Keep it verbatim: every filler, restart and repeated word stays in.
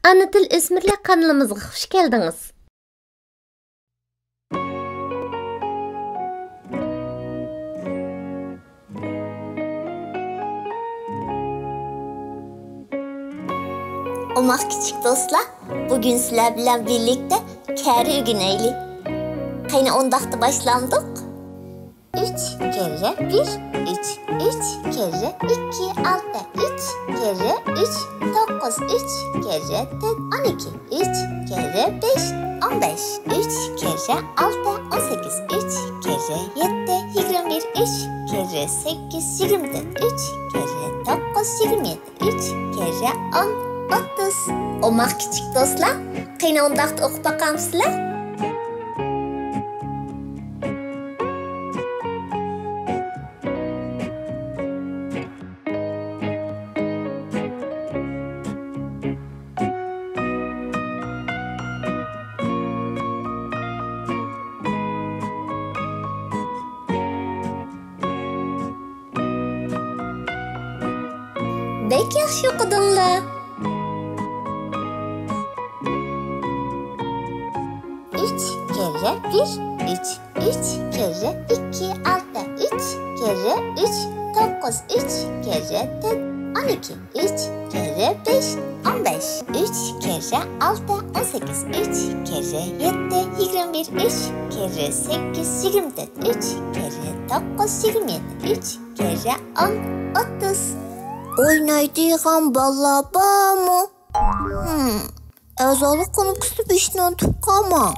ئانا تىل ئۆسمۈرلەر قانىلىمىزغا خۇش كەلدىڭىز. ئوماق كىچىك دوستلار، بۈگۈن سىلەر بىلەن بىرلىكتە كەررە ئۆگىنەيلى. قېنى، ئونداقتا باشلامدۇق؟ ئۈچ كەررە بىر، ئۈچ، ئۈچ كەررە ئىككى، ئالتە، ئۈچ كەررە ئۈچ، توققۇز، ئۈچ كەررە تۆت، ئون ئىككى، ئۈچ كەررە بەش، ئون بەش، ئۈچ كەررە ئالتە، ئون سەككىز، ئۈچ كەررە يەتتە، يىگىرمە بىر، ئۈچ كەررە سەككىز، يىگىرمە تۆت، ئۈچ كەررە توققۇز، يىگىرمە يەتتە، ئۈچ كەررە ئون، ئوتتۇز. ئوماق كىچىك دوستلار، قېنى ئۇنداقتا ئوقۇپ باقامسىلەر؟ بەك ياخشى ئوقۇدۇڭلار. ئۈچ كەررە بىر، ئۈچ، ئۈچ كەررە ئىككى، ئالتە، ئۈچ كەررە ئۈچ، توققۇز، ئۈچ كەررە تۆت، ئون ئىككى، ئۈچ كەررە بەش، ئون بەش، ئۈچ كەررە ئالتە، ئون سەككىز، ئۈچ كەررە يەتتە، يىگىرمە بىر، ئۈچ كەررە سەككىز، يىگىرمە تۆت، ئۈچ كەررە توققۇز، يىگىرمە يەتتە، ئۈچ كەررە ئون، ئوتتۇز. ئوينايدىغان بالىلار بارمۇ؟ ھىم، ئەزالىق كۇنۇپكىسىنى بېسىشنى ئۇنتۇپ قالماڭ.